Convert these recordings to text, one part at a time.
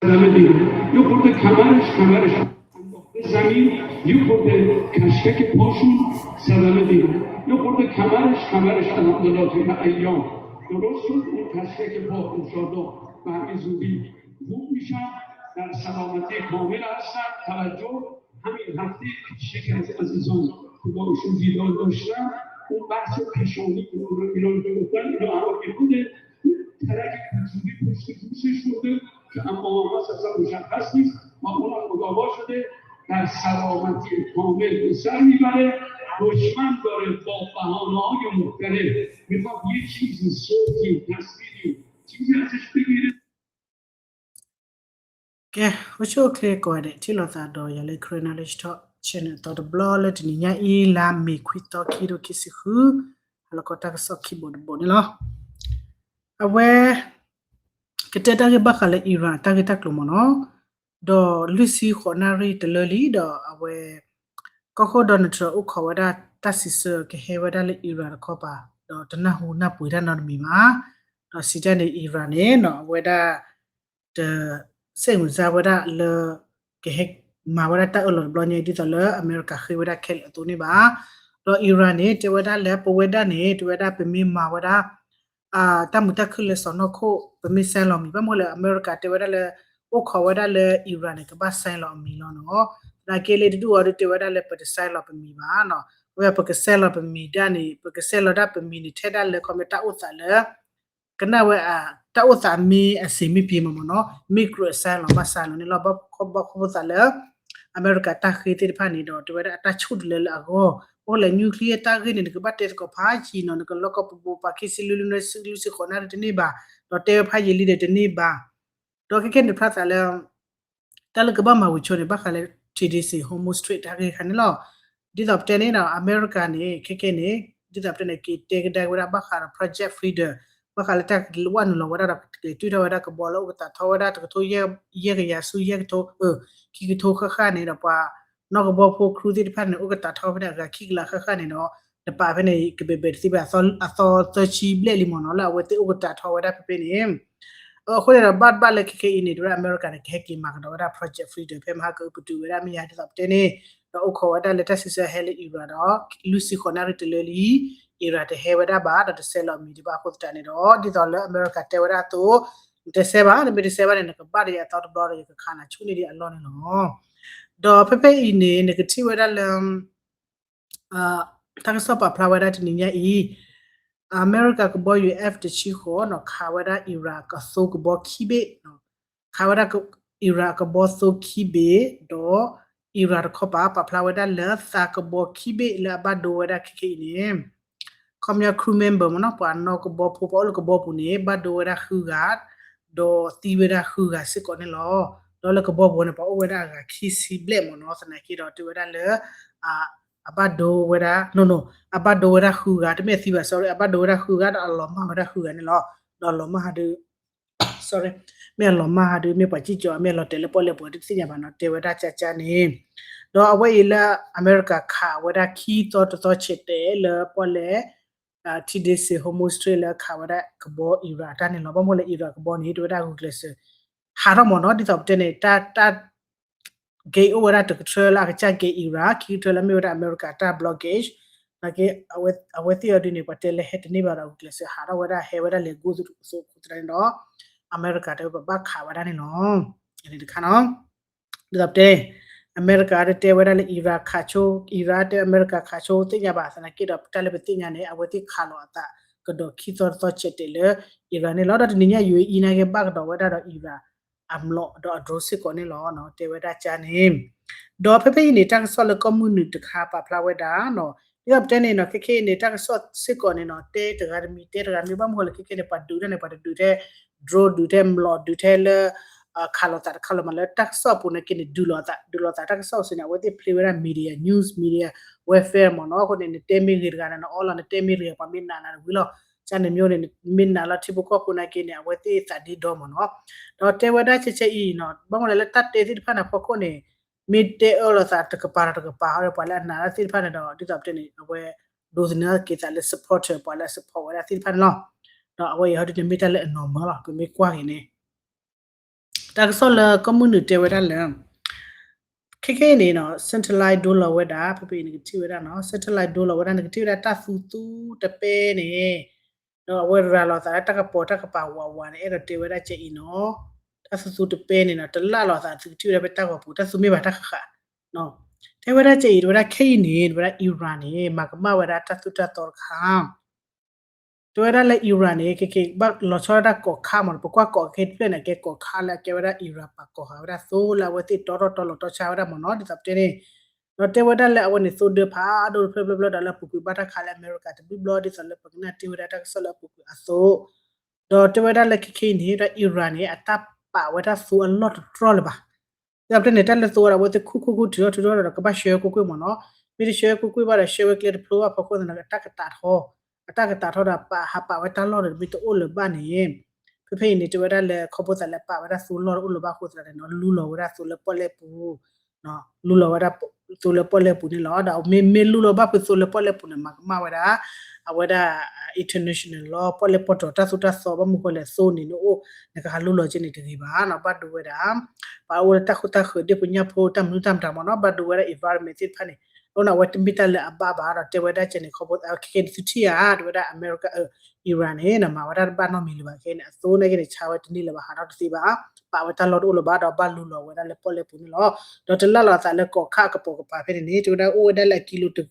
سلامتی. یه خورده کمرش، کمرش انداخته زمین، یه خورده کشکک پاشون سلامتی. یه خورده کمرش، کمرش الحمدلله تو این ایام درست شد. اون کشکک پا اوشادا به همین زودی خوب می‌شن، در سلامتی کامل هستن. توجه، همین هفته پیش یکی از عزیزان که با ایشون دیدار داشتم، اون بحث پیشانی که اون رو ایران گرفتن، اینا همه که بوده، ترک کوچولی پشت گوشش شده که اما آواز اصلا مشخص نیست و اونم مداوا شده، در سلامتی کامل به سر میبره. دشمن داره با بهانه‌های مختلف میخواد یه چیزی، صوتی، تصویری، چیزی ازش بگیره. ကဲ, အိၣ်ဆူၣ်အိၣ်ချ့ကိးဂၤဒဲး ထံၣ်လိာ်သးဒီးယၤလၢ Karen Knowledge Talk channel အသီတဘျီလၢတနံၤညါအံၤ လါမ့ၤခွံသီ ခံကထိခံဆံဃု, ဟါလီၤခီတၢ်ကစီၣ်ခံဘိတဘိန့ၣ်လီၤ. အဝဲ ကတဲတၢ်ဂ့ၢ်ဘၣ်ဃးလၢ Iran တၢ်ဂ့ၢ်တၢ်ကျိၤမ့ၢ်နီၤ, ဒီးလွံၢ်ဆံဃိးနၣ်ရံၣ်တလၢလံဒီး အဝဲ ကီၢ်ခိၣ် Donald Trump အိၣ်ခိးဝဲဒၣ်တၢ်စံးဆၢကဟဲဝဲဒၣ်လၢ Iran တခီပၤ, ဒီးတနၢ်ဟူနၢ်ပှ့ၤတၢ်နီတမံၤဘၣ်. ဒီးစံးတၢ်န့ၣ် Iran န့ၣ်နီၤ အဝဲဒၣ် တ စဲးမုၢ်စါဝဲဒၣ်လၢ ကဟဲမၤဝဲဒၣ်တၢ်အၢၣ်လီၤတဘျီညါ ဒ်သိးလၢအမဲရကၤဃ့ဝဲဒၣ်ခဲလၢာ်အသိးန့ၣ်ဘၣ်. ဒီး Iran န့ၣ် တဲဝဲဒၣ်လၢပဝဲဒၣ်န့ၣ် တဲဝဲဒၣ်ပမ့ၢ်မၤဝဲဒၣ် တၢ်မုာ်တၢ်ခုၣ်လၢစီၢ်နီၤခိၣ် ပမ့ၢ်ဆဲးလီၤမံၤ ဘၣ်မနုၤလဲၣ် အမဲရကၤတဲဝဲဒၣ်လၢ အိၣ်ခိးဝဲဒၣ်လၢ Iran န့ၣ် ကဘၣ်ဆဲးလီၤအမံၤလီၤနီၤ. သနာ်က့လၢတဒူၣ်အီၤဒုးတဲဝဲဒၣ်လၢပတဆဲးလီၤပမံၤဘၣ်နီၤ. ဝဲပကဆဲးလီၤပမံၤဒၣ်န့ၣ် ပကဆဲးလီၤဒၣ်ပမံၤန့ၣ် ထဲဒၣ်လၢခီပညီတၢ်အိၣ်သးလၢ ကနၣ်ဝဲ တၢ်အိၣ်သးမ့ၢ်အဆံးမ့ၢ်ပှဲၤမ့ၢ်မ့ၢ်နီၤ မ့ၢ်ကြၢးဆဲးလီၤဘၣ်ဆဲးလီၤန့ၣ်လီၤ. ဘၣ်ခီဘၣ်ခီဖိသးလၢ အမဲရကၤတၢ်ဃ့သ့ၣ်တဖၣ်န့ၣ်ဒီး တဲဝဲဒၣ်အတၢ်ဆူၣ်တလၢလၢအဂီၢ် အိၣ်လဲၣ် nuclear တၢ်ဂ့ၢ်န့ၣ် နကဘၣ်တဲသကိးဖးယံာ်နီၤ နကလီကီၢ်ပူၤပူၤပာ်ခ့ဆံလွံၢ်လွံၢ်နွံဆံလွံၢ်ဆံဃိးနၣ်ရံၣ်တန့ၢ်ဘၣ်, ဒီးတဲဝဲဖးယံာ်လံဒီးတန့ၢ်ဘၣ်. ဒီးခဲကဲန့ၣ်ဖျါသးလၢ တၢ်လၢကဘၣ်မၤဝံၤဆိန့ၣ် ဘၣ်ဃးလၢ Tennessee Hormuz Strait တၢ်ဂ့ၢ်ခါန့ၣ်လီၤ. ဒ်သိးပတဲန့ၣ်ဒီး အမဲရကၤန့ၣ် ခဲကဲန့ၣ် ဒ်သိးပတဲန့ၣ် က့ၤတဲကဒါက့ၤဝဲဒၣ်ဘၣ်ဃးဒီး Project Freedom ဘၣ်ဃးလၢတၢ်ဝဲနုာ်လီၤဝဲဒၣ်ဒီး ကလဲၤတုၤထီၣ်ဝဲဒၣ်ကဘီလၢအိၣ်ကသးထီဝဲဒၣ်တကထိ ယဲၢ်ကယၤဆူယဲၢ်ကထိ ခံကထိဃၣ်ဃၣ်န့ၣ်ဒီး ပှၤနီၢ်ကဘီဖိ crew သ့ၣ်တဖၣ်န့ၣ် အိၣ်ကသးထီဝဲဒၣ်အဂၤခံကလးဃၣ်ဃၣ်န့ၣ်ဒီး တပာ်ဖဲန့ၣ် ကဘဲၣ်ဘဲၣ်တသ့ဘၣ် အသီသၢဆံဘျဲၣ်လံမ့ၢ်နီၤ လၢအဝဲသ့ၣ်အိၣ်ကသးထီဝဲဒၣ်ဖဲဖဲန့ၣ် အဃိန့ၣ်ဒီး ဘၣ်ဘၣ်လၢခဲခဲအံၤန့ၣ် တဲဝဲဒၣ်အမဲရကၤန့ၣ် ကဟဲက့ၤမၤကဒီးဝဲဒၣ် Project Freedom ဖဲမဟါကအုပတုာ်ဝဲဒၣ်မ့ၢ်ယါ ဒ်သိးပတဲန့ၣ် ဒီးအိၣ်ခိးဝဲဒၣ်လၢတၢ်စံးဆၢဟဲလၢ Iran ဒီး လွံၢ်ဆံဃိးနၣ်ရံၣ်တလၢလံ Iran တဟဲဝဲဒၣ်ဘၣ် ဒီးတဆဲးလီၤမံၤဒံးဘၣ်အဃိသတးန့ၣ်ဒီး ဒ်သိးလၢအမဲရကၤတဲဝဲဒၣ်အသိး နတဆဲးဘၣ် နမ့ၢ်တဆဲးဘၣ်န့ၣ် နကဘၣ်ဒီးယၤအသီတဘျီဒီး ယကခးနၤဆူၣ်န့ၢ်ဒံးအလီၢ်န့ၣ်လီၤ. ဒီးဖဲဖဲအံၤန့ၣ် နကထံၣ်ဝဲဒၣ်လၢ တၢ်ကစီၣ်ပာ်ဖျါဝဲဒၣ်တနံၤညါအံၤ အမဲရကၤကဘီ ယူၣ်အ့ၣ်အ့ဖ် တဆံဃိးနီၤ ခးဝဲဒၣ် Iran ကသိကဘီခံဘ့ၣ်, ခးဝဲဒၣ် Iran အကဘီသိခံဘ့ၣ် ဒီး Iran တခီပၤ ပာ်ဖျါဝဲဒၣ်လၢသးကဘီခံဘ့ၣ်လၢအဘၣ်ဒိဝဲဒၣ်ခဲခဲအံၤန့ၣ် ခီပညီ crew member မ့ၢ်နီၤ ပှၤနီၢ်ကဘီဖိ ပှၤအိၣ်လၢကဘီပူၤန့ၣ် ဘၣ်ဒိဝဲဒၣ်ဃုဂၤ ဒီးသံဝဲဒၣ်ဃုဂၤစ့ၢ်ကီးန့ၣ်လီၤ. ဒီးလၢကဘီပူၤန့ၣ် ပှၤအိၣ်ဝဲဒၣ်အဂၤခံဆံဘျဲၣ်မ့ၢ်နီၤ သနာ်က့ဒီးတဲဝဲဒၣ်လၢ အဘၣ်ဒိဝဲဒၣ် no no အဘၣ်ဒိဝဲဒၣ်ဃုဂၤ တမ့ၢ်အသံဘၣ် sorry အဘၣ်ဒိဝဲဒၣ်ဃုဂၤဒီးအလီၤမၢ်ဝဲဒၣ်ဃုဂၤန့ၣ်လီၤ. ဒီးအလီၤမၢ်ဟးဒုး sorry မ့ၢ်အလီၤမၢ်ဟးဒုး မ့ၢ်ပှၤစံၣ်ကၠီၤ မ့ၢ်အလီၤတဲာ်လၢပီၣ်လဲၣ်ပှဲၤတသ့ၣ်ညါဘၣ်နီၤ တဲဝဲဒၣ်ကၠၢ်ကၠၢ်န့ၣ် ဒီးအဝဲအံၤလၢအမဲရကၤခးဝဲဒၣ်ခံသီတသီဆဲးတဲာ်လၢပီၣ်လဲၣ် Tennessee Hormuz Strait လၢခးဝဲဒၣ်ကဘီ Iran တၢ်န့ၣ်လီၤ. ဘၣ်မနုၤလဲၣ် Iran ကဘီန့ၣ် တဲဝဲဒၣ်ဂုာ်ကျဲးစၢး ဟးထီၣ်မ့ၢ်နီၤ ဒ်သိးပတဲန့ၣ် တၢ် တၢ် gate အိၣ်ဝဲဒၣ်တကထၢလၢအကစၢ် gate Iran ခံကထၢလၢမ့ၢ်ဝဲဒၣ်အမဲရကၤတၢ် blockade နာ်က့ အဝဲသ့ၣ်အီၤဒုးန့ၣ် ပှၤတဲလၢဟဲတန့ၢ်ဘၣ်ဒီး ဂုာ်ကျဲးစၢးဟးထီၣ်ဝဲဒၣ် ဟဲဝဲဒၣ်လဲၤကိးသကိးသတးန့ၣ်ဒီး အမဲရကၤတဲဝဲပဘၣ်ခးဝဲဒၣ်န့ၣ်လီၤ. အန့ၣ်တခါနီၤ ဒ်သိးပတဲ အမဲရကၤတဲဝဲဒၣ်လၢ Iran ခးဆိ Iran တဲအမဲရကၤခးဆိသ့ၣ်ညါဘၣ် သနာ်က့ဒီး တၢ်လၢပသ့ၣ်ညါန့ၣ် အဝဲသ့ၣ်ခးလီၤအသးကဒီးခံသီတသီဆဲးတဲာ်လၢ Iran န့ၣ်လီၤ. ဒီးတနံၤညါ ယူၣ်အံၤ နာ်က့ဘၣ်ကဒီးဝဲဒၣ်ဒီး Iran အမျိာ်ဒီးအdroneစ့ၢ်ကီးန့ၣ်လီၤ. တဲဝဲဒၣ်ကၠၢ်န့ၣ် ဒီးဖဲဖဲအံၤန့ၣ် တၢ်ကစီၣ်လၢကီၢ်မုၢ်နုာ်တခါပာ်ဖျါဝဲဒၣ်နီၤ ဒ်သိးပတဲန့ၣ်နီၤ ခဲခဲအံၤန့ၣ် တၢ်ကစီၣ်စ့ၢ်ကီးန့ၣ်နီၤ တဲတဂၤတမံၤ တဲတဂၤတမံၤ ဘၣ်မနုၤလဲၣ် ခဲခဲန့ၣ် ပှၤဒုးတၢ်န့ၣ် ပှၤတဒုးထဲ drone ဒုးထဲမျိာ်ဒုးထဲလၢ ခးလိာ်သးတခါလီၤမး လၢတၢ်ကစီၣ်အပူၤနာ်က့န့ၣ် ဒုးလိာ်သး ဒုးလိာ်သးတၢ်ကစီၣ်စ့ၢ်န့ၣ် အဝဲသ့ၣ် play ဝဲဒၣ် media news media warfare မ့ၢ်နီၤ အဃိန့ၣ် နတဲမ့ၢ်ဂ့ၤတဂၤန့ၣ် နအီလီၤ နတဲမ့ၢ်ဂ့ၤ ပှၤမ့ၢ်နာ်နၤတဝံၤလီၤ ကၠၢ်န့ၣ်မ့ၢ်န့ၣ် မ့ၢ်နာ်လီၤထံဖိကီၢ်ဖိနာ်က့န့ၣ် အဝဲသ့ၣ်သးဒ့ဒီမ့ၢ်နီၤ ဒီးတဲဝဲဒၣ်ဆဲဆဲအံၤနီၤ ဘၣ်မနုၤလဲၣ် လၢတၢ်တဲသ့ၣ်တဖၣ်န့ၣ်အဖီခိၣ်န့ၣ် မ့ၢ်တဲအၢလိာ်သးတကပၤဒီးတကပၤ ဟီဒီးပှၤလၢအနာ်တၢ်သ့ၣ်တဖၣ်န့ၣ်ဒီး ဒ်သိးပတဲန့ၣ် အဝဲ ဒိးသန့ၤက့ၤသးလၢ supporter ပှၤလၢအ support ဝဲဒၣ်သ့ၣ်တဖၣ်န့ၣ်လီၤ. ဒီးအဝဲအံၤဟီဒုးန့ၣ်မ့ၢ်တၢ်လၢအ normal လီၤ ပမ့ၢ်ကွၢ်က့ၤန့ၣ် တၢ်ကစီၣ်လၢကီၢ်မုၢ်နုာ်တဲဝဲဒၣ်လၢ ခဲခဲအံၤန့ၣ်နီၤ satellite ဒိလီၤဝဲဒၣ် ဖဲဖဲအံၤနကထံၣ်ဝဲဒၣ်နီၤ satellite ဒိလီၤဝဲဒၣ် နကထံၣ်ဝဲဒၣ်တၢ်သူသူတပဲန့ၣ် ဒီးအဝဲရၤလီၤသးလၢတၢ်ကပီၤတၢ်ကပၤဝးဝးန့ၣ် အဲၣ်ဒိးတဲဝဲဒၣ်ကဲအံၤနီၤ တၢ်သူသူတပဲန့ၣ်နီၤ တလၢ်လီၤသး သုကထံၣ်ဝဲဒၣ်ဖဲတၢ်ဂီၤပူၤ တၢ်သူမ့ၢ်ဘၣ်တၢ်ဃးဃး တဲဝဲဒၣ်ကဲအံၤ တဲဝဲဒၣ်ခဲအံၤန့ၣ် တဲဝဲဒၣ် Iran န့ၣ် မၤကမၣ်ဝဲဒၣ်တၢ်သိၣ်တၢ်သီတခါ တဲဝဲဒၣ်လၢ Iran န့ၣ် ခဲခဲဘၣ်လီၤဆီဒၣ်တၢ်ကိးခါမးနီၤ ပကွၢ်ကိးခဲတဖျၢၣ်န့ၣ် အကဲကိးခါလၢအကဲဝဲဒၣ် Iran ပာ်ကိးဃာ်ဝဲဒၣ်သိလၢအဝဲသ့ၣ်တီထီၣ်တီလီၤတီဆါဝဲဒၣ်မးနီၤ ဒ်သိးပတဲန့ၣ် ဒီးတဲဝဲဒၣ်လၢအဝဲန့ၣ်သိဒၢဖးဒိၣ်တဖျၢၣ်ဖျၢၣ်ဖျၢၣ်ဒီးလၢအပူၤကွံာ်ဘၣ်တၢ်ခးလၢအမဲရကၤတဘျုးဘျီ ဒ်သိးလၢပကနၣ်တ့ၢ်ဝဲဒၣ်တၢ်ကစီၣ်လၢအပူၤကွံာ်အသိး ဒီးတဲဝဲဒၣ်လၢခဲခဲအံၤန့ၣ် ဒီး Iran န့ၣ် အတၢ်ပာ်ဝဲဒၣ်သိအလီၢ်တတြီၢ်လၢၤဘၣ် ဒီးပတဲန့ၣ် တၢ်လၢသိဝဲဒၣ် အဝဲသ့ၣ်ခူၣ်ခူၣ်ခူၣ်ထုးထီၣ်ထုးထီၣ်ဒီး ကဘၣ်ဆှၢကွ့ၢ်ကွ့ၢ်မးနီၤ မ့ၢ်တဆှၢကွ့ၢ်ကွ့ၢ်ဘၣ်ဒီး ဆှၢဝဲကျဲတဖျိဘၣ်ဖီခိၣ်သနာ်က့ အတၢ်ကတးထီ အတၢ်ကတးထီဒီး ပာ်ဟးပာ်ဝဲတၢ်လီၢ်ဒီး မ့ၢ်တအိၣ်လၢၤဘၣ်န့ၣ် ဖဲဖဲအံၤန့ၣ် တဲဝဲဒၣ်လၢ ခီဖျိသးလၢပာ်ဝဲဒၣ်သိလီၢ်တအိၣ်လၢၤဘၣ်အဃိသတးန့ၣ်နီၤ လူလီၤဝဲဒၣ်သိလၢပီၣ်လဲၣ်ပူၤ လူလီၤဝဲဒၣ်သိလၢပီၣ်လဲၣ်ပူၤန့ၣ်လီၤ. ဒီးမ့မ့ၢ်လူလီၤဘၣ်ဖုးသိလၢပီၣ်လဲၣ်ပူၤန့ၣ် မၤကမၣ်ဝဲဒၣ် အဝဲဒၣ် international law ပီၣ်လဲၣ်ပီၣ်တီၤတၢ်သိၣ်တၢ်သီ ဘၣ်မနုၤဃိလဲၣ် သိန့ၣ်နအိၣ် နကဟးလူလီၤက့န့ၣ်တဂ့ၤဘၣ်နီၤ ဘၣ်ဒိဝဲဒၣ် ပှၤအိၣ်လၢတၢ်ဃူတၢ်ဃၢၤ ဒ့ၣ်ဖိညၣ်ဖိ တၢ်မနုၤတၢ်မတၤမးနီၤ ဘၣ်ဒိဝဲဒၣ် environment သ့ၣ်တဖၣ်န့ၣ် အဃိန့ၣ် အဝဲတမ့ၢ်တၢ်လၢအဘၣ်ဘၣ်ဒီး တဲဝဲဒၣ်ကဲန့ၣ် ခီဖျိခဲကဲန့ၣ် သုထံၣ်ဧါ တဲဝဲဒၣ် အမဲရကၤ Iran န့ၣ်နီၤ မၤဝဲဒၣ်တဘၣ်နီတမံၤလၢၤဘၣ် ခဲန့ၣ် အသိန့ၣ်က့န့ၣ် ဆါဝဲတန့ၢ်လၢၤဘၣ် ဟးထီၣ်တသ့ဘၣ် ပာ်ဝဲတၢ်လီၢ်တအိၣ်လၢၤဘၣ်ဒီး ဘၣ်လူလီၤဝဲဒၣ်လၢပီၣ်လဲၣ်ပူၤန့ၣ်လီၤ. ဒီးတလၢ်လီၤသးလၢကိးခါအကပိာ်ကပၤဖဲန့ၣ်န့ၣ် တဲဝဲဒၣ်အိၣ်ဝဲဒၣ်လၢအကံလိ ခီ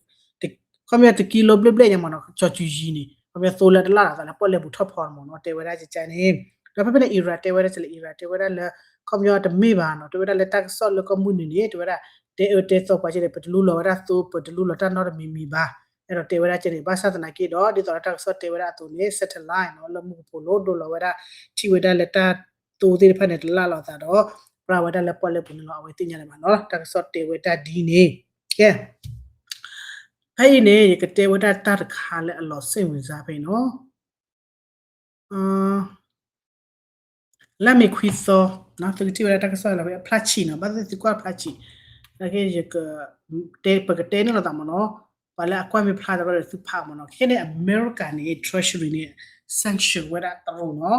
ပညီတကံလိဘျဲၣ်ဘျဲၣ်ညါမးနီၤ ကၠီၤစူၤယံၤန့ၣ် ခီပညီသိလၢတလၢ်လီၤသးလၢပီၣ်လဲၣ်ပူၤထီၣ်ဖီမးနီၤ တဲဝဲဒၣ်ကကန့ၣ် ဒီးဖဲဖဲန့ၣ် Iran တဲဝဲဒၣ်ကလဲၣ် Iran တဲဝဲဒၣ်လၢ ခီပညီတမ့ၢ်ဘၣ်နီၤ တဲဝဲဒၣ်လၢတၢ်ကစီၣ်လၢကီၢ်မုၢ်နုာ်န့ၣ် တဲဝဲဒၣ် တဲအၢတဲသီပှၤကဲန့ၣ် ပတလူလီၤဝဲဒၣ်သိ ပတလူလီၤတၢ်နီတမံၤမံၤဘၣ် အဲၣ်ဒိးတဲဝဲဒၣ်ကဲန့ၣ် ဘၣ်ဆၣ်သနာ်က့ဒီး ဒ်သိးလၢတၢ်ကစီၣ်တဲဝဲဒၣ်အသိးန့ၣ် satellite နီၤ လၢမူကပိာ်လိၤဒိလီၤဝဲဒၣ် ထံၣ်ဝဲဒၣ်လၢတၢ်သိသ့ၣ်တဖၣ်န့ၣ် တလၢ်လီၤသးဒီး ပြၢ်ဝဲဒၣ်လၢပီၣ်လဲၣ်ပူၤန့ၣ်လီၤ အဝဲသ့ၣ်ညါလၢၤဘၣ်နီၤ တၢ်ကစီၣ်တဲဝဲဒၣ်ဒ်န့ၣ် ကဲ ဖဲအံၤန့ၣ် ယကတဲဝဲဒၣ်တၢ်တခါလၢအလီၤစိတ်ဝင်စားဖဲအံၤနီၤ လါမ့ၤခွံသီ သုကထံၣ်ဝဲဒၣ်တၢ်ကစီၣ်လီၤဖဲအဖျါဆံးနီၤ ဘၣ်သ့ၣ်သ့ၣ်ကွၢ်ဖျါဆံး နာ်က့ ယက တဲ ပကတဲန့ၣ်လိာ်သးမးနီၤ ပှၤလၢအကွၢ်မ့ၢ်ဖျါသးဘၣ်ဒီးသုဖးမးနီၤ ခဲန့ၣ် အမဲရကၤန့ၣ် Treasury န့ၣ် sanction ဝဲဒၣ်တရူးနီၤ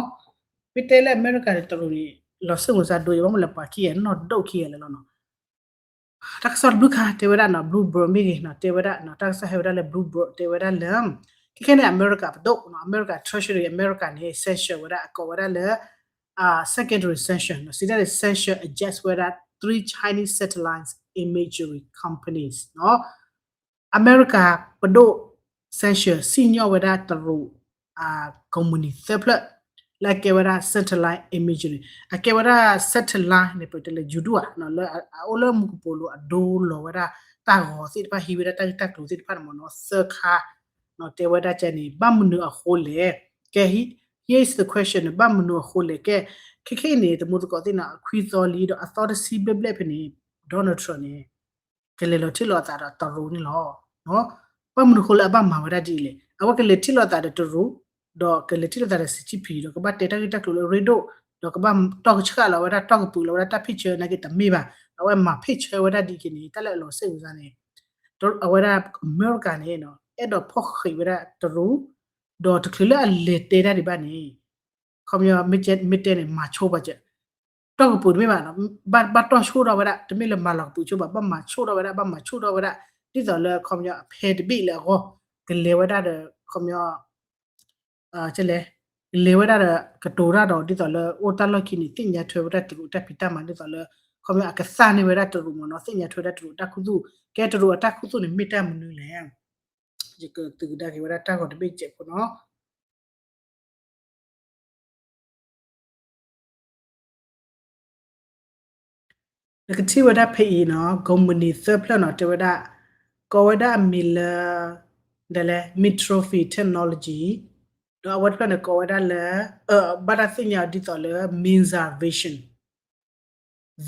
မ့ၢ်တဲလၢအမဲရကၤန့ၣ်တရူးန့ၣ် လီၤစိတ်ဝင်စားဒိ ယဘၣ်မ့ၢ်လၢပှၤခံဂၤနီၢ်ဒိၣ်ခံဂၤလၢာ်လီၤနီၤ တၢ်ကစီၣ်တဘျုးခါတဲဝဲဒၣ်နီၤ Bloomberg မ့ၢ်ဂ့ၤနီၤ တဲဝဲဒၣ်နီၤ တၢ်ကစီၣ်ဟဲဝဲဒၣ်လၢ Bloomberg တဲဝဲဒၣ်လၢ ခဲခဲန့ၣ် အမဲရကၤပဒိၣ်နီၤ အမဲရကၤ Treasury အမဲရကၤန့ၣ် sanction ဝဲဒၣ် အကိးဝဲဒၣ်လၢ secondary sanction နီၤ စံးတၢ်န့ၣ် sanction against ဝဲဒၣ် three Chinese satellite imagery companies နီၤ အမဲရကၤပဒိၣ် sanction စံၣ်ညီၣ်ဝဲဒၣ်တရူး company သၢဖျၢၣ် လၢအကဲဝဲဒၣ် satellite imagery အကဲဝဲဒၣ် satellite န့ၣ် ပတဲလၢ ယူၤဒူၣ်ဧါ လၢအအိၣ်လၢမူကပိာ်လိၤအဒိလီၤဝဲဒၣ် တၢ်ဂီၤသ့ၣ်တဖၣ် ဟံးဝဲဒၣ်တၢ်ဂ့ၢ်တၢ်ကျိၤသ့ၣ်တဖၣ်န့ၣ်မးနီၤ သၢခါ တဲဝဲဒၣ်ကဲန့ၣ် ဘၣ်မနုၤအဃိလဲၣ် ကဲ here is the question န့ၣ် ဘၣ်မနုၤအဃိလဲၣ် ကဲ ခဲခဲအံၤန့ၣ် တမူသကိးသ့ၣ်နီၤ အခွံသီလံဒီးအသီတဆံဘျဲၣ်ဘျဲၣ်ဖဲန့ၣ် Donald Trump န့ၣ် ကလဲၤလီၤထံၣ်လိာ်အသးဒီးတရူးန့ၣ်လီၤ. ဘၣ်မနုၤအဃိလၢအဘၣ်မၤဝဲဒၣ်ဒ်အံၤလဲၣ်. အဝဲကလဲၤထံၣ်လိာ်သးဒီးတရူး, ဒီးကလဲၤထံၣ်လိာ်သးဒီး Xi Jinping ဒီးကဘၣ်တဲတၢ်ဂ့ၢ်တၢ်ကျိၤလၢအရ့ဒိၣ်, ဒီးကဘၣ်တီၢ်ကဆှၣ်လီၤဝဲဒၣ် တီၢ်ကပုာ်လီၤဝဲဒၣ်တၢ်ဖ့ၣ်ဆၢနာ်က့တမ့ၢ်ဘၣ်. အဝဲမၤဖ့ၣ်ဆၢဝဲဒၣ်ဒ်အံၤန့ၣ် တၢ်လၢအလီၤစ့ၣ်ဝဲန့ၣ် အဝဲဒၣ်အမဲရကၤန့ၣ် အဲၣ်ဒိးဖီၣ်ဃံးဝဲဒၣ်တရူး, ဒီးတချုးလၢအလဲၤတဲတၢ်ဒံးဘၣ်န့ၣ် ခီပညီ မ့ၢ်တဲန့ၣ် မၤဆိပာ်စၢၤ တီၢ်ကပုာ်တမ့ၢ်ဘၣ်, ဘၣ်တီၢ်ဆိထီၣ်ဝဲဒၣ်, တမ့ၢ်လၢမၤလီၤကပုာ်ဆိဘၣ်, ဘၣ်မၤဆိထီၣ်ဝဲဒၣ်, ဘၣ်မၤဆိထီၣ်ဝဲဒၣ်, ဒ်သိးလၢခီပညီအဖဲတဘ့ၣ်လၢအဂီၢ်, ကလဲၤဝဲဒၣ်ဒီး ခီပညီ လဲၤဝဲဒၣ်ဒီး ကတိၤတၢ်ဒီး ဒ်သိးလၢအိၣ်တၢ်လီၢ်ခံန့ၣ် သ့ၣ်ညါထွဲဝဲဒၣ်တရူးတၢ်ဖံးတၢ်မၤ ဒ်သိးလၢ ခီပညီအကသၣ်န့ၢ်ဝဲဒၣ်တရူးမ့ၢ်နီၤ, သ့ၣ်ညါထွဲဒၣ်တရူးတၢ်ခူသူၣ်, ကဲတရူးအတၢ်ခူသူၣ်န့ၣ် မ့ၢ်တၢ်မနုၤလဲၣ်. ယကသုကဒါက့ၤဝဲဒၣ်တၢ်ဂီၤတဘ့ၣ်စဲးဖိနီၤ. နကထံၣ်ဝဲဒၣ်ဖဲအံၤနီၤ, ကုမ္ပဏီသၢဖျၢၣ်နီၤ, တဲဝဲဒၣ်, ကိးဝဲဒၣ်အမံၤလၢ ဒ်လဲၣ်, Mitrophy Technology, ဒီးအဝဲတဖျၢၣ်န့ၣ် ကိးဝဲဒၣ်လၢ ဘၣ်တၢ်သ့ၣ်ညါအီၤဒ်သိးလၢ Mizar Vision,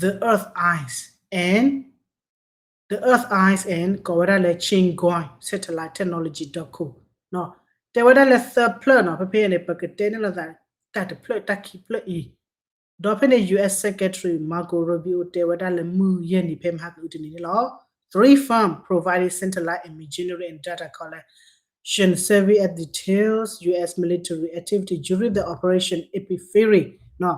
The Earth Eyes and The Earth Eyes and ကိးဝဲဒၣ်လၢ Qingyuan Satellite Technology dot co တဲဝဲဒၣ်လၢသၢဖျၢၣ်နီၤ, ဖဲဖဲန့ၣ် ပကတဲန့ၢ်လိာ်သး တၢ်တဖျၢၣ်တၢ်ခံဖျၢၣ်အံၤ, ဒီးဖဲန့ၣ် U S Secretary Marco Rubio တဲဝဲဒၣ်လၢမုၢ်ယဲၢ်နံၤဖဲမဟါကအုတနံၤန့ၣ်လီၤ. Three firms providing satellite imagery and data collection service at details U S military activity during the Operation Epic Fury နီၤ.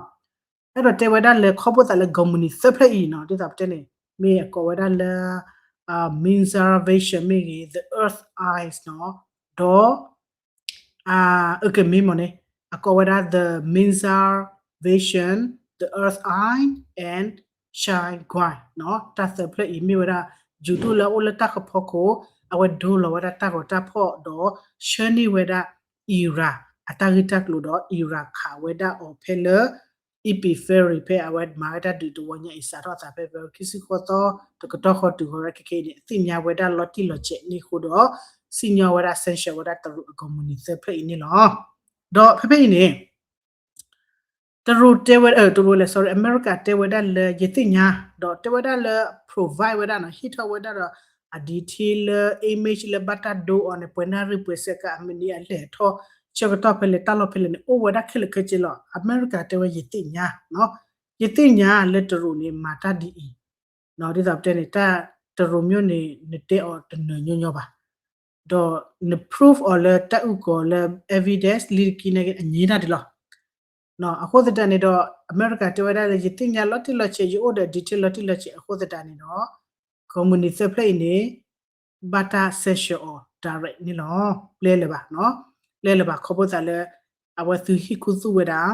အဲၣ်ဒိးတဲဝဲဒၣ်လၢခီဖျိသးလၢ ကုမ္ပဏီသၢဖျၢၣ်အံၤနီၤ ဒ်သိးပတဲန့ၣ် မ့ၢ်အကိးဝဲဒၣ်လၢ Mizar Vision မ့ၢ်ဂ့ၤ The Earth Eyes နီၤ ဒီး အကမ့ၢ်မ့ၢ်န့ၣ် အကိးဝဲဒၣ် The Mizar Vision, The Earth Eye and Shine Guide နီၤ တၢ်သၢဖျၢၣ်အံၤမ့ၢ်ဝဲဒၣ် ယူၤဒိၣ်လၢအအိၣ်လၢတၢ်ကဖီခိၣ် အဝဲဒိလီၤဝဲဒၣ်တၢ်ဂီၤတၢ်ဖီၣ်ဒီး ဆှၢန့ၢ်ဝဲဒၣ် Iran အတၢ်ဂ့ၢ်တၢ်ကျိၤဒီး Iran ခးဝဲဒၣ်အီၤဖဲလၢ Epiphany ဖဲအဝဲမၤဝဲတၢ်ဒုးတဝီညါအံၤ စးထီၣ်အသးဖဲ February ခံဆံဃိးသီ တကတီၢ်ဃီတုၤဃီဝဲခဲခဲအံၤန့ၣ် အသ့ၣ်ညါဝဲဒၣ်လီၤတံၢ်လီၤဆဲးန့ၣ်အဃိဒီး စံၣ်ညီၣ်ဝဲဒၣ် sanction ဝဲဒၣ်တရူးအကုမ္ပဏီသၢဖျၢၣ်အံၤန့ၣ်လီၤ. ဒီးဖဲဖဲအံၤန့ၣ် တရူးတဲဝဲ တရူးလဲၣ် sorry အမဲရကၤတဲဝဲဒၣ်လၢယသ့ၣ်ညါ ဒီးတဲဝဲဒၣ်လၢ provide ဝဲဒၣ်နီၤ ဟ့ၣ်ထီၣ်ဝဲဒၣ်ဒီး အ detail လၢ image လၢဘၣ်တၢ်ဒိအီၤန့ၣ် ပှဲၤနၣ်ရံၣ်ပှဲၤစဲးကး အမံးနံးအလဲၤထီၣ် ဆၢကတီၢ်ဖဲလဲၣ် တၢ်လီၢ်ဖဲလဲၣ်န့ၣ် အိၣ်ဝဲဒၣ်ခဲလၢာ်ခဲဆ့လီၤ. အမဲရကၤတဲဝဲယသ့ၣ်ညါနီၤ ယသ့ၣ်ညါလၢတရူးန့ၣ် မၤတၢ်ဒ်အံၤ ဒ်သိးပတဲန့ၣ် တၢ်တရူးမျိၣ်န့ၣ် နတဲအီၤတနၢၤညီညီဘၣ် ဒီးန proof အီၤလၢတၢ်အုၣ်ကီၤလၢ evidence လံတကံန့ၣ် အညံဒၣ်ဒ်လီၤ. အဃိသတးန့ၣ်ဒီး အမဲရကၤတဲဝဲဒၣ်လၢ ယသ့ၣ်ညါလီၤတံၢ်လီၤဆဲး ယအိၣ်ဒီး detail လီၤတံၢ်လီၤဆဲး အဃိသတးန့ၣ်ဒီး ကုမ္ပဏီသၢဖျၢၣ်အံၤန့ၣ် ဘၣ်တၢ် sanction အီၤ direct န့ၣ်လီၤ. ပျဲလၢၤဘၣ် ပျဲလၢၤဘၣ် ခီဖျိသးလၢ အဝဲသုဟ့ၣ်ခူသူၣ်ဝဲဒၣ်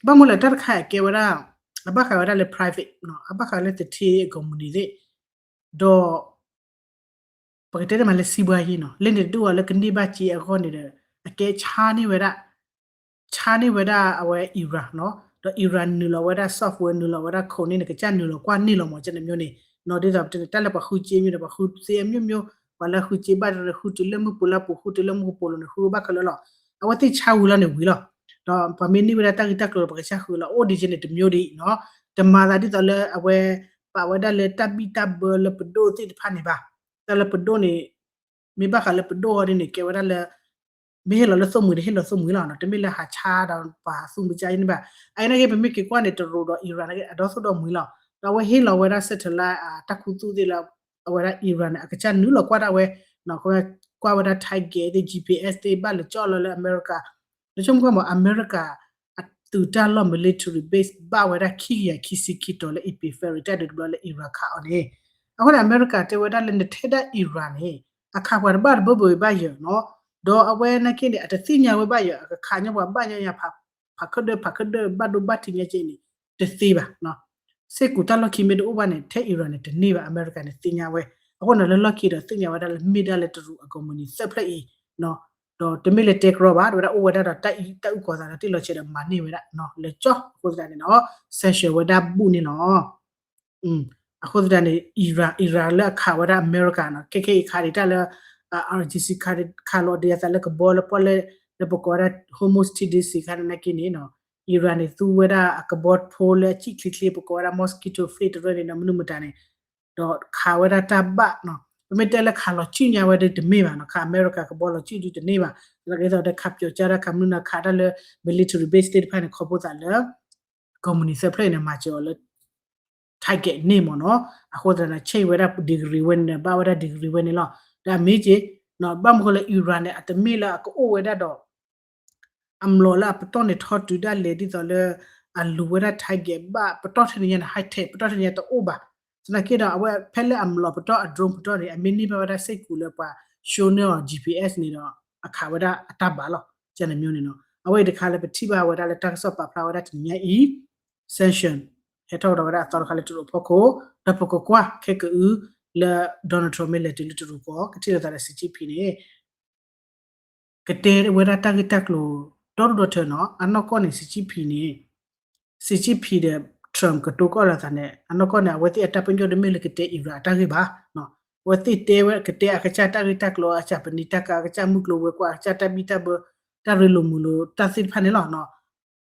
ဘၣ်မနုၤလဲၣ်တၢ်တခါအကဲဝဲဒၣ် အဘၣ်ဃးဝဲဒၣ်လၢ private အဘၣ်ဃးလၢသထ့အကုမ္ပဏီသ့ၣ် ဒီး ပကတဲတမးလၢ စီးပွားရေး နီၤ လၢန့ၣ်တဒူၣ်အီၤလၢကန့ၢ်ဘၣ်စ့အဂီၢ်န့ၣ်ဒီး အကဲဆါန့ၢ်ဝဲဒၣ် ဆါန့ၢ်ဝဲဒၣ်အဝဲ Iran နီၤ ဒီး Iran နုာ်လီၤဝဲဒၣ် software နုာ်လီၤဝဲဒၣ် code န့ၣ် နကစၢ်နုာ်လီၤကွၢ်န့ၢ်လီၤမး ကန့ၣ်မျိၤန့ၣ် နီၤ ဒ်သိးပတဲန့ၣ် တၢ်လၢပှၤဃုစ့မျိၤဒီး ပှၤဃုစ့အမျိၤမျိၤ ပှၤလၢဃုစ့ဘၣ်ဒီး ဃုတုၤလၢမုၢ်ပူၤလၢပူၤ ဃုတုၤလၢမုၢ်ကပိာ်လိၤန့ၣ် ဃုဘၣ်ခဲလၢာ်လီၤ. အဝဲသ့ၣ်ဆါဝံၤလီၤန့ၣ်ဝံၤလီၤ. ဒီးပှၤမ့ၢ်န့ၢ်ဝဲဒၣ်တၢ်ဂ့ၢ်တၢ်ကျိၤဒီး ပှၤကစၢ်ဃုလီၤ အိၣ်ဒ်ကဲန့ၣ်တမျိၤဒ်အံၤနီၤ တမၤသးဒ်သိးလၢအဝဲ ပာ်ဝဲဒၣ်လၢတၢ်ဘံၣ်တၢ်ဘၢလၢပဒိၣ်သ့ၣ်တဖၣ်န့ၣ်ဘၣ်. တၢ်လၢပဒိၣ်န့ၣ် မ့ၢ်ဘၣ်ဃးလၢပဒိၣ်အီၤဒ်န့ၣ် ကဲဝဲဒၣ်လၢ မ့ၢ်ဟ့ၣ်လီၤလၢသိၣ်မှံၤဒီး ဟ့ၣ်လီၤသိၣ်မှံၤလီၤနီၤ တမ့ၢ်လၢဟးဆါဒီးပှၤသူမုၢ်ကၢ်န့ၣ်ဘၣ်. အအံၤနာ်က့ ပမ့ၢ်က့ၤကွၢ်န့ၣ် တရူးဒီး Iran နာ်က့ အဒီသိၣ်ဒီးမှံၤလီၤ. ဒီးအဝဲဟ့ၣ်လီၤဝဲဒၣ် satellite တၢ်ခူသူၣ်သ့ၣ်လၢ အဝဲဒၣ် Iran န့ၣ် အကစၢ်နုာ်လီၤကွၢ်ဒၣ်ဝဲ ကွၢ်ဝဲဒၣ် target သ့ၣ် G P S သ့ၣ် ဘၣ်လဲၤကၠီၣ်လီၤလၢအမဲရကၤ နဆိကမိၣ်မး အမဲရကၤ အသုးတၢ်လီၢ် military base ဘၣ်ဝဲဒၣ်ခံကယၤခံဆံခံတီၤလၢ Epiphany တၢ်ဒုးတဘျီလၢ Iran ခးအီၤန့ၣ် အဃိန့ၣ် အမဲရကၤတဲဝဲဒၣ်လၢနထဲဒၣ် Iran န့ၣ် အခးပှၤတဘၣ်တဘၢဘၢဘၣ်ယၢၤနီၤ ဒီးအဝဲနာ်က့န့ၣ် အတသ့ၣ်ညါဝဲဘၣ်ယၢၤ အကခးညီပှၤဘၣ်ညီညီ ဖးခၢၣ်ဒၢဖးခၢၣ်ဒၢဘၣ်ဒိဘၣ်ထံးညီက့န့ၣ် တသ့ဘၣ် စ့ၢ်ကီးတၢ်လီၢ်ခံမ့ၢ်တအိၣ်ဘၣ်န့ၣ် ထဲ Iran န့ၣ် တန့ၢ်ဘၣ် အမဲရကၤန့ၣ်သ့ၣ်ညါဝဲ အဃိန့ၣ်လၢလီၢ်ခံဒီးသ့ၣ်ညါဝဲဒၣ်လၢမ့ၢ်ဒၣ်လၢတရူးအကုမ္ပဏီသၢဖျၢၣ်အံၤ ဒီးတမ့ၢ်လၢတဲကရီဘၣ် တဝဲဒၣ်အိၣ်ဝဲဒၣ်ဒီးတၢ်အုၣ်ကီၤသးဒီးတ့ၢ်လီၤဆဲးဒီးမၤန့ၢ်ဝဲဒၣ် လၢကၠီအဃိသတးန့ၣ်ဒီး sanction ဝဲဒၣ်ဘူၣ်န့ၣ်လီၤ. အဃိသတးန့ၣ် Iran Iran လၢအခးဝဲဒၣ်အမဲရကၤနီၤ ခဲခဲအံၤခးဒံးတၢ်လၢ R G C ခးလီၤဒံးအသးလၢကဘီလၢပှၢ်လၢ လၢပကိးဝဲဒၣ် Hormuz Strait ခါန့ၣ်နာ်က့န့ၣ်နီၤ Iran န့ၣ် သူဝဲဒၣ်အကဘီဖိလၢအစံၣ်ချ့ချ့ ပကိးဝဲဒၣ် mosquito fleet တရၢန့ၣ်နီၤ မနုၤမတၤန့ၣ် ဒီးခးဝဲဒၣ်တၢ်ဘၣ်နီၤ ပမ့ၢ်တဲလၢခးလီၤစုၣ်ညါဝဲဒၣ်တမ့ၢ်ဘၣ်နီၤ ခးအမဲရကၤကဘီလီၤစုၣ်ဒုတန့ၢ်ဘၣ် သနာ်က့ဒီးခးပျီၤကၢ်ဒၣ်ခးမနုၤနီၤ ခးဒၣ်လၢ military base သ့ၣ်တဖၣ်န့ၣ် ခီဖျိသးလၢ ကုမ္ပဏီသၢဖျၢၣ်အံၤန့ၣ် မၤစၢၤအီၤလၢ target န့ၢ်မ့ၢ်နီၤ အဃိသတးန့ၣ် ဆဲးဝဲဒၣ် degree ဝဲန့ၣ် ဘၣ်ဝဲဒၣ် degree ဝဲန့ၣ်လီၤ ဒီးအမ့ၢ်က့ ဘၣ်မနုၤဃိလၢ Iran န့ၣ် အတမ့ၢ်လၢအကအိၣ်ဝဲဒၣ်ဒီး အမျိာ်လၢအပတီၢ်န့ၣ်ထီတုၤဒၣ်လဲာ်ဒ်သိးလၢ အလူၤဝဲဒၣ် target ဘၣ်ပတီၢ်ထဲန့ၣ်ညါန့ၣ် high tech ပတီၢ်ထဲန့ၣ်ညါတအိၣ်ဘၣ် သနာ်က့ဒီး အဝဲဖဲလၢအမျိာ်ပတီၢ်အ drone ပတီၢ်န့ၣ် အမ့ၢ်န့ၢ်ဘၣ်ဝဲဒၣ်စ့ၢ်ကီးလၢပှၤ show န့ၢ်အီၤ G P S န့ၣ်ဒီး အခးဝဲဒၣ်အတၢ်ဘၣ်လီၤ ကန့ၣ်မျိၤန့ၣ်နီၤ အဝဲအံၤတခါလၢပထံၣ်ဘၣ်ဝဲဒၣ်လၢတၢ်ကစီၣ်ပာ်ဖျါဝဲဒၣ်တနံၤညါအံၤ sanction ဟဲထီၣ်ကဒီးဝဲဒၣ်အသီတခါလၢတရူးအဖီခိၣ် ဒီးပကကွၢ်ခဲကအု လၢ Donald Trump မ့ၢ်လဲၤတုၤလၢတရူးကီၢ် ကထံၣ်လိာ်သးဒီး Xi Jinping န့ၣ် ကတဲဝဲဒၣ်တၢ်ဂ့ၢ်တၢ်ကျိၤ ဒီဒူၣ်ဒီထၢနီၤ အနီၢ်ကီၢ်န့ၣ် Xi Jinping န့ၣ် Xi Jinping ဒီး Trump ကတိၤကီၣ်လိာ်သးန့ၣ် အနီၢ်ကီၢ်န့ၣ် အဝဲသ့ၣ်အတၢ်ပညိၣ်တမ့ၢ်လၢကတဲ Iran အတၢ်ဂ့ၢ်ဘၣ် အဝဲသ့ၣ်တဲဝဲကတဲအကစၢ်တၢ်ဂ့ၢ်တၢ်ကျိၤ အကစၢ်ပနံာ်တၢ်ကၤ အကစၢ်မုၢ်ကျိၤဝဲၤကွာ် အကစၢ်တၢ်ဘံၣ်တၢ်ဘၢ တၢ်ရ့လိာ်မုာ်လိာ် တၢ်သ့ၣ်တဖၣ်န့ၣ်လီၤ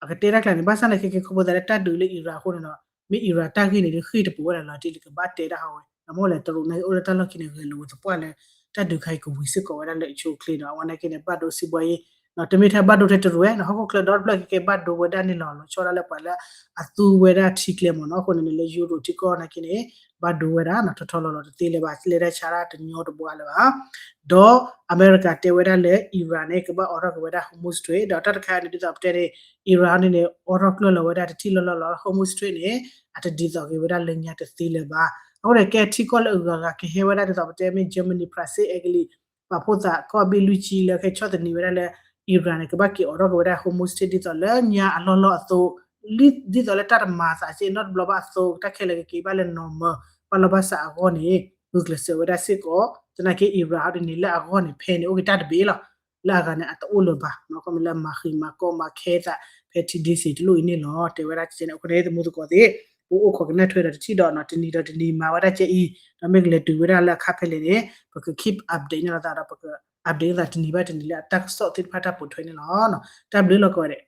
အကတဲတၢ်ကျါန့ၣ် ဘၣ်ဆၣ်န့ၣ်ခဲကဲခီဖျိသးလၢတၢ်ဒုးလၢ Iran အဃိန့ၣ်ဒီး မ့ၢ် Iran တၢ်ဂ့ၢ်န့ၣ် ဒုးဃ့ၢ်တပူၤဝဲဒၣ်လီၤတံၢ်လၢကဘၣ်တဲတၢ်ဟီဝဲ အမိၢ်လဲၣ်တရူးန့ၣ်အိၣ်လၢတၢ်လီၢ်ခံန့ၣ် ဂဲၤလိာ်ဝဲသပှၢ်လၢ တၢ်ဒုးခါအံၤကဝံၤစ့ၢ်ကီးဝဲဒၣ်လၢအဆိအချ့ဒီး အဝဲနာ်က့န့ၣ် ဘၣ်ဒိစံးဘှါယံၤ တမ့ၢ်ထဲဘၣ်ဒိထဲတရူးဝဲန့ၣ် ဟီၣ်ခိၣ်ချၢဒီတဖျၢၣ်ကဲကဲဘၣ်ဒိဝဲဒၣ်န့ၣ်လီၤ. လီၤဆီဒၣ်လၢပှၤလၢအသူဝဲဒၣ်ထံကျဲမ့ၢ်နီၤ. အဃိန့ၣ်န့ၣ် လၢယူရိးထံကီၢ်နာ်က့န့ၣ် ဘၣ်ဒိဝဲဒၣ်နီၤ ထီထီလီၤလီၤတသ့လၢၤဘၣ် လဲၤတၢ်ဆါဒၣ်တညီတဘှါလၢၤဘၣ်. ဒီးအမဲရကၤတဲဝဲဒၣ်လၢ Iran န့ၣ် ကဘၣ်အိးထီၣ်က့ၤဝဲဒၣ် Hormuz Strait ဒီးတၢ်တခါန့ၣ် ဒ်သိးပတဲန့ၣ် Iran န့ၣ်န့ၣ် အိးထီၣ်ကျၢၢ်လီၤဝဲဒၣ်တထံၣ်လီၢ်လီၢ်လီၤ Hormuz Strait န့ၣ် အတဒ်သိးက့ၤဝဲဒၣ်လၢညါတသ့လၢၤဘၣ်. အဃိန့ၣ် ကဲထံကီၢ်လၢအဂၤဂၤကဟဲဝဲဒၣ်ဒ်သိးပတဲမ့ၢ် Germany France Italy ပာ်ဖှိၣ်သးကီၢ်ဘ့ၣ်လွံၢ်ဆံလၢကဟဲဆီၣ်သနံးဝဲဒၣ်လၢ Iran န့ၣ် ကဘၣ်က့ၤအိးထီၣ်က့ၤဝဲဒၣ် Hormuz Strait ဒ်သိးလၢညါအလီၢ်လီၢ်အသိး ဒ်သိးလၢတၢ်တမၤသးက့နီတဘျီဘၣ်အသိး တၢ်ခဲလၢာ်ကက့ၤဘၣ်လၢ normal ဘၣ်လီၢ်ဘၣ်စးအဂီၢ်န့ၣ် ဂုာ်ကျဲးစၢးဝဲဒၣ်စ့ၢ်ကီး သနာ်က့ Iran ဟီဒ်န့ၣ် လၢအဂီၢ်န့ၣ် ဖဲန့ၣ် အိၣ်က့ၤတၢ်တဘ့ၣ်လီၤ. လၢအဂၤန့ၣ် အတအိၣ်လၢၤဘၣ် ခီမ့ၢ်လၢအမၤဃံးမၤကီမၤခဲသး ဖဲထံဒ့စ့ၤတလိၣ်အံၤန့ၣ်လီၤ. တဲဝဲဒၣ်ကဲန့ၣ် အဃိန့ၣ် သမူသကိးသ့ၣ် ပအိၣ်ခိးကနၣ်ထွဲဒီးတထံၣ်ဒီးနီၤ တနံၤဒီးတနံၤမၤဝဲဒၣ်ကဲအံၤ ဒီးမ့ၢ်ကလဲၤတုၤဝဲဒၣ်လၢအခါဖဲလဲၣ်န့ၣ် ပက keep update န့ၣ်လီၤသးဒီး ပက update သးတနံၤဘၣ်တနံၤလၢအတၢ်ကစီၣ်သ့ၣ်တဖၣ်တၢ်ပိာ်ထွဲန့ၣ်လီၤ. တၢ်ဘျုးလီၤကိးဂၤဒဲး